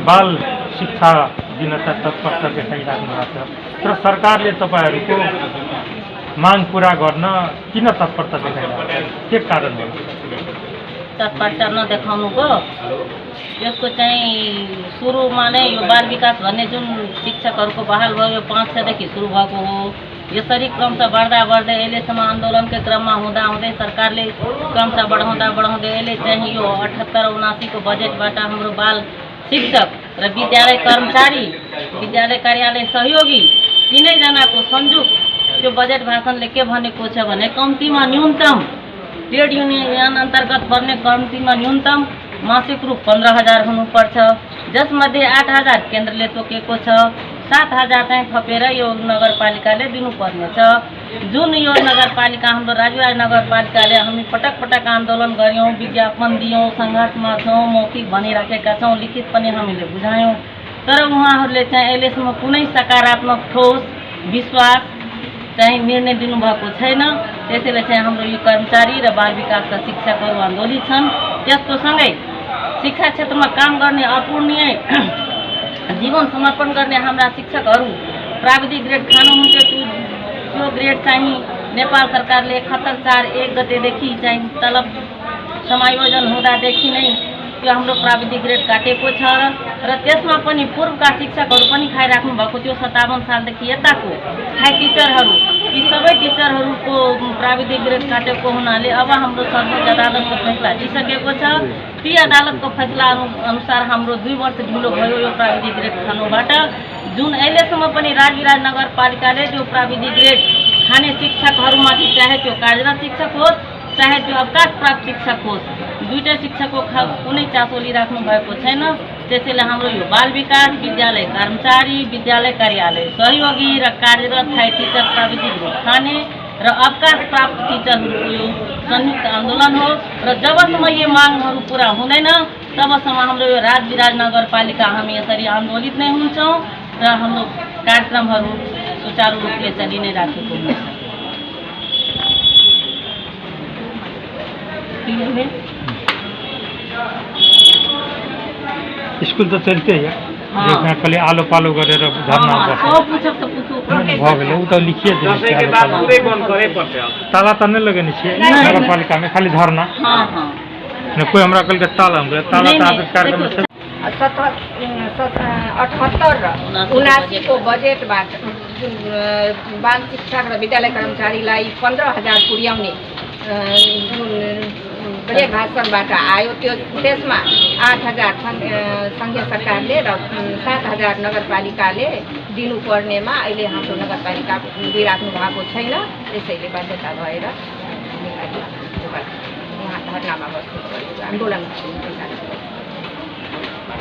बाल शिक्षा दिन चाहिँ तत्परता देखाइराख्नु भएको छ तर सरकारले तपाईँहरूको माग पूरा गर्न किन तत्परता देखाइरहेको छ? के कारण हो? तत्परता नदेखाउनुको यसको चाहिँ सुरुमा नै यो बाल विकास भन्ने जुन शिक्षकहरूको बहाल भयो यो 500 देखि सुरु भएको हो। यसरी क्रमशः बढ्दा बढ्दै अहिलेसम्म आन्दोलनकै क्रममा हुँदा हुँदै सरकारले क्रमशः बढाउँदा अहिले चाहिँ यो 78-79 को बजेटबाट हाम्रो बाल शिक्षक र विद्यालय कर्मचारी, विद्यालय कार्यालय सहयोगी तीनैजनाको संयुक्त त्यो बजेट भाषणले के भनेको छ भने कम्तीमा न्यूनतम ट्रेड युनियन अन्तर्गत पर्ने कम्तीमा न्यूनतम मासिक रूप 15,000 हुनुपर्छ, जसमध्ये 8,000 केन्द्रले तोकेको छ, 7,000 चाहिँ थपेर यो नगरपालिकाले दिनुपर्नेछ। जुन यो नगरपालिका हाम्रो राजविराज नगरपालिकाले हामी पटक पटक आन्दोलन गऱ्यौँ, विज्ञापन दियौँ, सङ्घर्षमा छौँ, मौखिक भनिराखेका छौँ, लिखित पनि हामीले बुझायौँ, तर उहाँहरूले चाहिँ अहिलेसम्म कुनै सकारात्मक ठोस विश्वास चाहिँ निर्णय दिनुभएको छैन। त्यसैले चाहिँ हाम्रो यो कर्मचारी र बाल विकासका शिक्षकहरू आन्दोलित छन्। त्यसको सँगै शिक्षा क्षेत्रमा काम गर्ने अपूर्णीय जीवन समर्पण गर्ने हाम्रा शिक्षकहरू प्राविधिक ग्रेड खानुहुन्थ्यो, त्यो ग्रेड चाहिँ नेपाल सरकारले 71/4/1 गतेदेखि चाहिँ तलब समायोजन हुँदादेखि नै त्यो हाम्रो प्राविधिक ग्रेड काटेको छ र त्यसमा पनि पूर्वका शिक्षकहरू पनि खाइराख्नु भएको थियो। 57 सालदेखि यताको खाइ टिचरहरू, यी सबै टिचरहरूको प्राविधिक ग्रेड काटेको हुनाले अब हाम्रो सर्वोच्च अदालतको फैसला दिइसकेको छ। ती अदालतको फैसला अनुसार हाम्रो 2 वर्ष ढिलो भयो यो प्राविधिक ग्रेड खानुबाट। जुन अहिलेसम्म पनि राजविराज नगरपालिकाले त्यो प्राविधिक ग्रेड खाने शिक्षकहरूमाथि चाहे त्यो कार्यरत शिक्षक होस् चाहे त्यो अवकाश प्राप्त शिक्षक होस्, दुईटै शिक्षकको कुनै चासो लिइराख्नु भएको छैन। त्यसैले हाम्रो यो बाल विकास, विद्यालय कर्मचारी, विद्यालय कार्यालय सहयोगी र कार्यरत खाइ टिचर प्राविधिक ग्रेड खाने र अवकाश प्राप्त टिचरहरूको यो संयुक्त आन्दोलन हो र जबसम्म यो मागहरू पुरा हुँदैन तबसम्म हाम्रो यो राजविराज नगरपालिका हामी यसरी आन्दोलित नै हुन्छौँ र हाम्रो कार्यक्रमहरू सुचारू रूपले चलि नै राखेको हुन्छ। स्कुल त चल्थ्यो या खालि आलो पालो गरेर धर्ना भयो भने उ त लिखिए ताला त नहीं लगे नगरपालिका में खाली धरना कोई हमरा कल के ताला ताला कार्यक्रम 78 र 79 को बजेटबाट बाल शिक्षक र विद्यालय कर्मचारीलाई 15,000 पुर्याउने बजेट भाषणबाट आयो। त्यसमा 8,000 सङ्घीय सरकारले र 7,000 नगरपालिकाले दिनुपर्नेमा अहिले हाम्रो नगरपालिका दिइराख्नु भएको छैन। त्यसैले बाध्यता भएर धर्नामा बस्नु आन्दोलन